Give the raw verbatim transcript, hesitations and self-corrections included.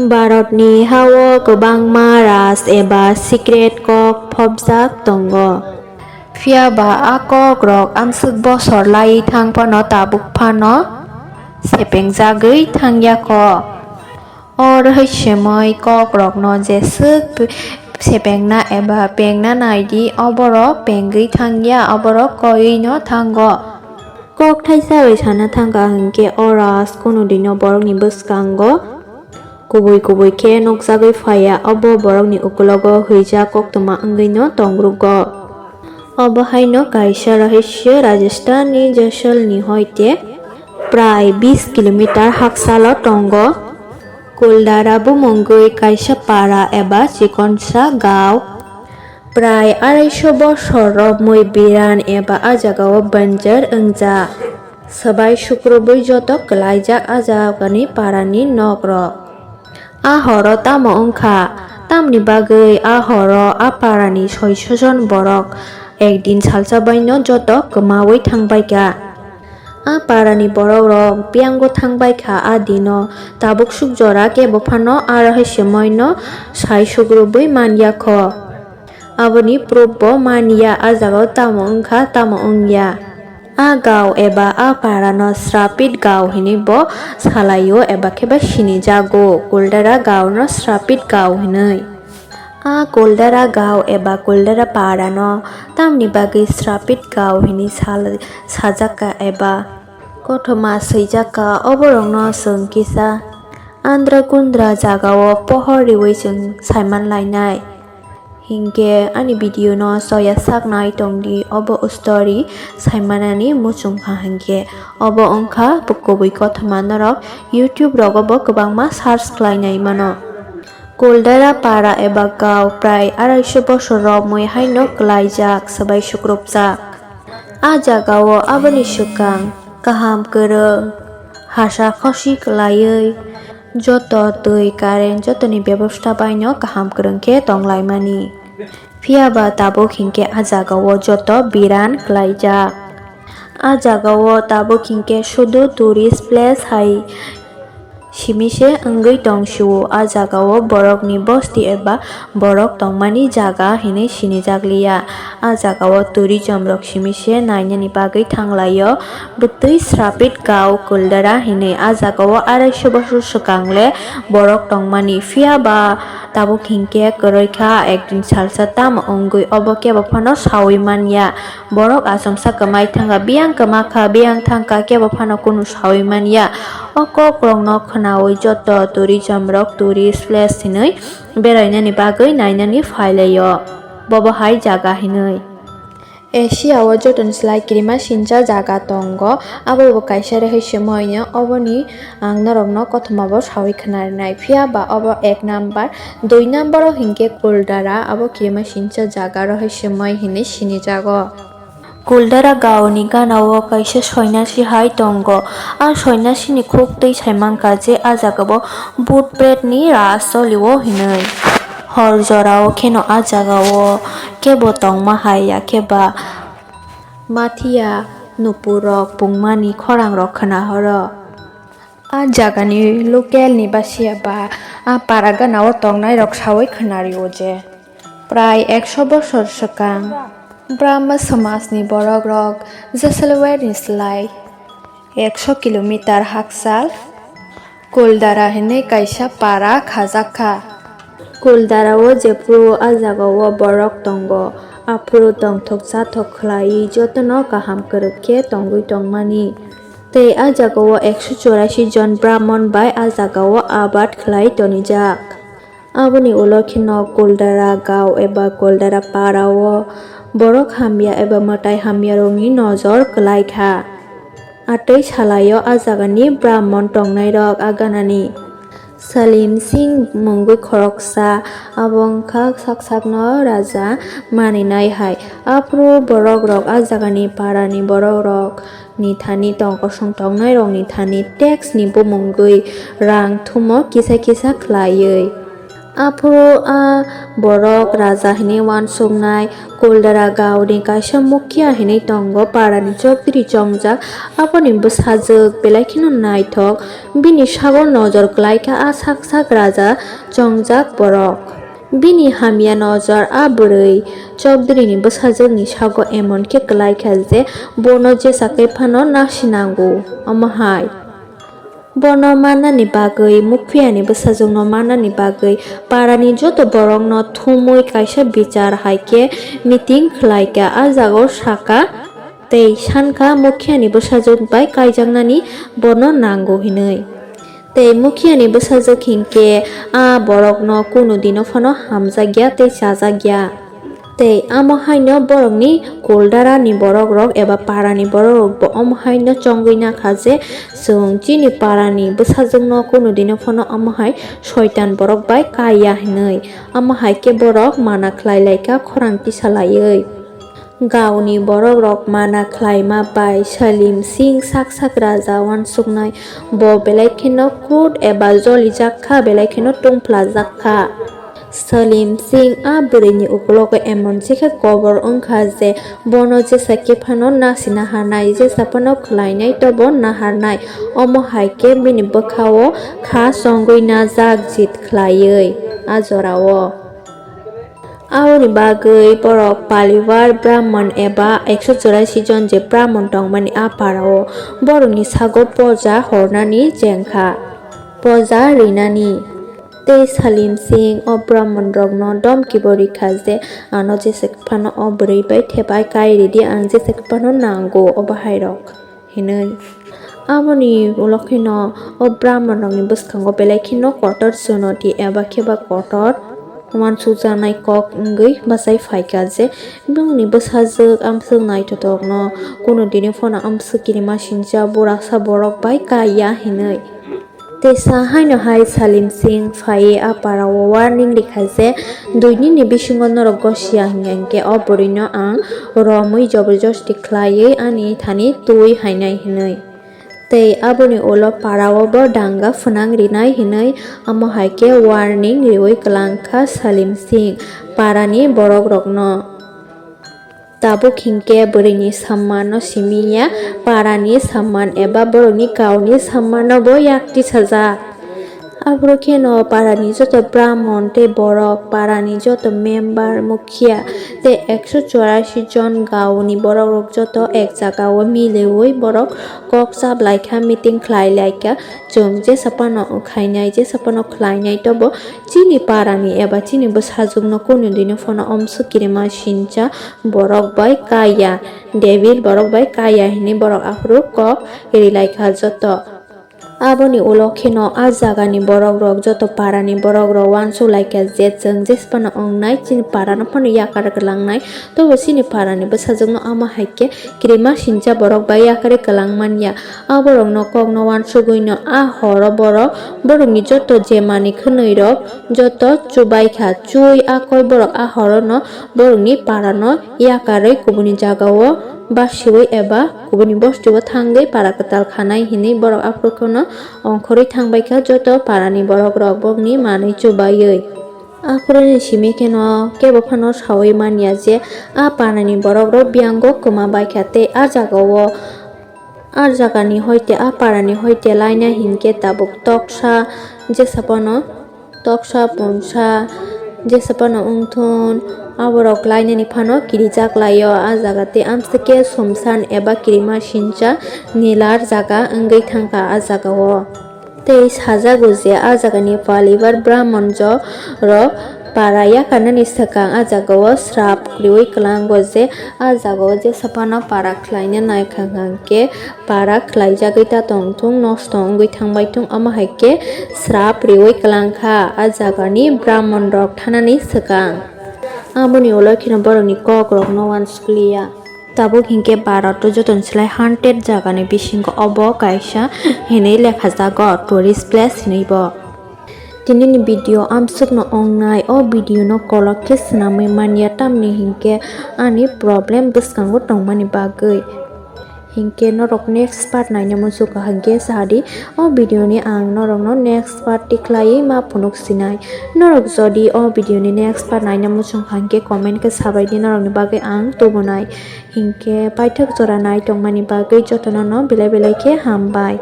Bharatni ha-o kwbangma raj eba secret kok phobjak tongo. Phiya ba a kokrok amswk bosor laiwi thang phano tabuk phano sepengjagwi thang ya kho. O rwhwsmwi kokrokno jeswk sepengna eba pengna nai di, oborok pengwi thang ya, oborok koiwi no thango. Kok thaisa bai sana thang kha hwnkhe o raj kunudino borokni bwskango kubui kubui khe nukjagwi phaiya, obo borokni ukulogo huijak koktwma wngwino tongrugo. Obo haino kaisa rahasya Rajasthanni Jaisalmer hoite prai bis kilometer haksalo tongo. Kuldara bumungwi kaisa para eba chikonsa gao. Prai araisho bosor romwi biran eba a jagao banjar wngjak. Swbai sukrubwi joto kwlaijak a jagani parani nokrok. A horo tamo wngkha? Tamni bagwi a horo a parani soisojon borok ekdin salsa baino joto kwmawi thangbaikha. A parani borokrok biyango thangbaikha a dino, tabuk suk jora kebo phano a rahasya moino sai sukrubwi manya kho. Aboni proof bo manya a jagao tamo wngkha tamo wngya. A gao eba a parano Srapit gao hinwi bo salaio eba khe ba sinijago, Kuldara gaono Srapit gao hinwi. A Kuldara gao eba Kuldara parano tamni bagwi Srapit gao hinwi sal-, sajak kha eba kothoma swijak kha, oborokno chwng kisa andra kundra jagao pohor riwi chwng saiman lainai. Hinkhe ani video no soya sak nai tong di, obo story saimanani muchung kha hinkhe. Obo wngkha kubui kothoma, norok YouTube rogo bo kwbangma search khlai nai mano. Kuldara para eba gao prai araisho bosor romwi haino kwlaijak, swbai sukrupjak. A jagao aboni swkang kaham kwrwng hasa khosi kwlaiwi joto twi, current jotoni bebosta baino kaham kwrwng khe tonglaimani. Phiya ba tabuk hinkhe a jagao joto biran kwlaijak. A jagao tabuk hinkhe sudu tourist place hai simi se wngwi tong sio. A jagao borokni bosti eba borok tongmani jaga hinwi sinijak liya. A jagao tourism rok simi se nainani bagwi thanglaio. Bwtwi Srapit gao Kuldara hinwi a jagao araisho bosor swkang le borok tongmani, phiya ba tabuk hinkhe kwrwi kha, ekdin salsa tamo wngwi obo kebo phano saui manya. Borok achomsa kwmai thangkha, biyang kwma kha, biyang thangkha, kebo phano kunu saui manya. O kokrokno khwnaui joto tourism rok tourist place hinwi berainani bagwi nainani phailaio. Bobo hai jaga hinwi. Asia o jotoni slai kirima sincha jaga tongo, abo bo kaisa rehei simoino oboni ang norokno kothoma bo saui khwnarinai. Phiya ba obo ek number, dui number o hinkhe Kuldara, abo kirima sincha jaga rehei simoi hinwi sinijago. Kuldara gaoni gana o kaisa soinasi hai tongo. A soinasini khuk twi saimankha je a jaga bo bhut pret ni raj choli o hinwi. Hor jora o kheno a jaga o kebo tongma hai, ya khe ba mathiya nupur rok pungmani khorang rok khwna horo. A jagani local ni basia ba a para gana o tongnai rok saui khwna rio je prai ekso bosor swkang Brahma somaj ni borok rok Jaisalmer ni slai ekso kilometer hakchal Kuldara hinwi kaisa para khajak kha. Kuldara o jephuru a jaga o borok tongo, aphuru tongthok chathok khlaiwi jotono kaham kwrwk khe tongwi tongmani. Tei a jaga o ekso chorasi jon Brahmon bai a jaga o abad khlai tonijak. Aboni ulo kheno Kuldara gao eba Kuldara para o borok hamya eba mwtai hamya rokni nojor kwlai kha. Atwi salai o a jagani Brahmon tongnai rok a ganani. Salim Singh mungwi khoroksa, abo wngkha sak sakno raja maninai hai. Aphuru borok rok a jagani para ni borok rok ni thani tong kosong tongnai rok ni thani tax ni bumungwi rang thumo kisa kisa khlaiwi. Aphuru a borok raja hinwi uansuknai Kuldara gaoni kaisa mukhiya hinwi tongo, parani chokdri chongjak. Aboni bwsajwk belai kheno naithok, bini sago nojor klaikha a sak sak raja chongjak borok. Bini hamya nojor a bwrwi chokdrini bwsajwkni sago emon khe klaikha je bono jesa khe phano nasi nango. Omo hai. Bono mannani bagwi, mukhuyani bwsajwkno mannani bagwi parani joto borokno thumwi kaisa bichar hai khe meeting khlaikha. A jagao sakha tei sankha, mukhuyani bwsajwk bai kaijaknani bono nango hinwi. Tei mukhiyani bwsajwk hinkhe a borokno kunu dino phano hamjakya tei chajakya. Tei amo haino borokni Kuldarani borokrok eba parani borokrokbo omo haino chongwi nakha je, chwng chini parani bwsajwkno kunu dino phano omo hai soitan borok bai kaiya hinwi. Amo hai khe borok mana khlai laikha khorang kisa laiwi. Gaoni borokrok mana khlaima bai Salim Singh sak sak raja uansuknai. Bo belai kheno krud eba jolijak kha, belai kheno tungphlajak kha. Salim Singh a bwrwini ukulogo emon se khe kobor wng kha je bono jesa khe phano nasi naharnai, jesa phano khlainai tobo naharnai. Omo hai khe bini bwkha-o kha chongwi najak jit khlaiwi a jora-o. Aboni bagwi borok Palivar Brahman eba ekso chorasi jon je Brahman tongmani a para-o borokni sago poja hornani chengkha, poja rinani. Tei Salim Singh o Brahman rokno domkibo rikha je ano jesa phano o bwrwi bai thepai kai ridi, ang jesa phano nango o bahairok. Hinwi. Aboni ulo kheno o Brahman rokni bwskango belai kheno kotor chunoti eba khe ba kotor uansukjaknai kok wngwi bachai phaikha je bongni bwsajwk amswk naithotokno kunu dini phano amswk kirima sincha buraksa borok bai kaiya hinwi. Teisa haino hai Salim Singh phaiwi a para-o warning rikha je, "Dui nini bisingo norok gosiya hinkhe o bwrwino ang romwi joborjosti khlaiwi ani thani twi hainai," hinwi. Tei aboni ulo para-o bo danga phwnang rinai hinwi, omo hai khe warning riwi kwlang kha Salim Singh parani borokrokno. Tabuk hinkhe bwrwini sammanno simi ya, parani samman eba borokni gaoni sammanno bo yak tisajak. Aphuru kheno parani joto brahmon tei borok, parani joto member, mukhiya tei ekso chorasi jon gaoni borokrok joto ek jagao miliwi borok kok chap laikha, meeting khlai laikha. Chwng jesa phano khainai, jesa phano khlainai tobo chini parani eba chini bwsajwkno kunu dino phano omswk kirima sincha borok bai kaiya, devil borok bai kaiya hinwi borok aphuru kok rilai kha joto. Aboni ulo kheno a jagani borokrok joto parani borokrok uansuk lai kha je chwng jesa phano wngnai, chini parano phano yakar kwlangnai, tobo chini parani bwsajwkno omo hai khe kirima sincha borok bai yakarwi kwlang man ya. A borokno kokno uansugwino a horo borok, borokni joto je manwi khwnwirok joto chubai kha. Chui a koi borok a horono borokni parano yakarwi kubuni jagao basiwi eba kubuni bostio thangwi para kwtal khanai hinwi borok aphuru kheno ongkhorwi thangbai kha joto parani borokrok bokni manwi chubaiwi. Aphuruni simi kheno kebo phano sawi man ya je a parani borokrok biyango kwma bai kha tei a jagao, a jagani hoite a parani hoite laina hinkhe tabuk toksa jesa phano toksa punsa jesa phano wngthun, aborok lainani phano kirijak laio. A jaga tei amsike sumsan eba kirima sincha nilar jaga wngwi thangkha a jagao. Tei sajago je a jagani palibar brahmonjo rok para yakarnani swkang a jagao srap riwi kwlango je a jagao jesa phano para khlaina naikha hwnkhe para khlaijagwi ta tongthung, nosto wngwi thangbai thung, omo hai khe srap riwi kwlang kha a jagani brahmon rok thanani swkang. Aboni ulo kheno borokni kok rokno uansukliya. Tabuk hinkhe Bharat o jotoni slai haunted jagani bisingo obo kaisa hinwi lekhajago, tourist place hinwi bo. Tinini video amsukno wngnai, o video no kolok khe swnamwi manya, tamni hinkhe ani problem bwskango tongmani bagwi. Hinkhe norok next part naina muchung kha hinkhe sadi o video ni ang norokno next part tikhlaiwi ma phunuk sinai. Norok jodi o video ni next part naina muchung kha hinkhe comment khe sabaidi norokni bagwi ang tubunai. Hinkhe paithak jora nai tongmani bagwi jotono no belai belai khe hambai.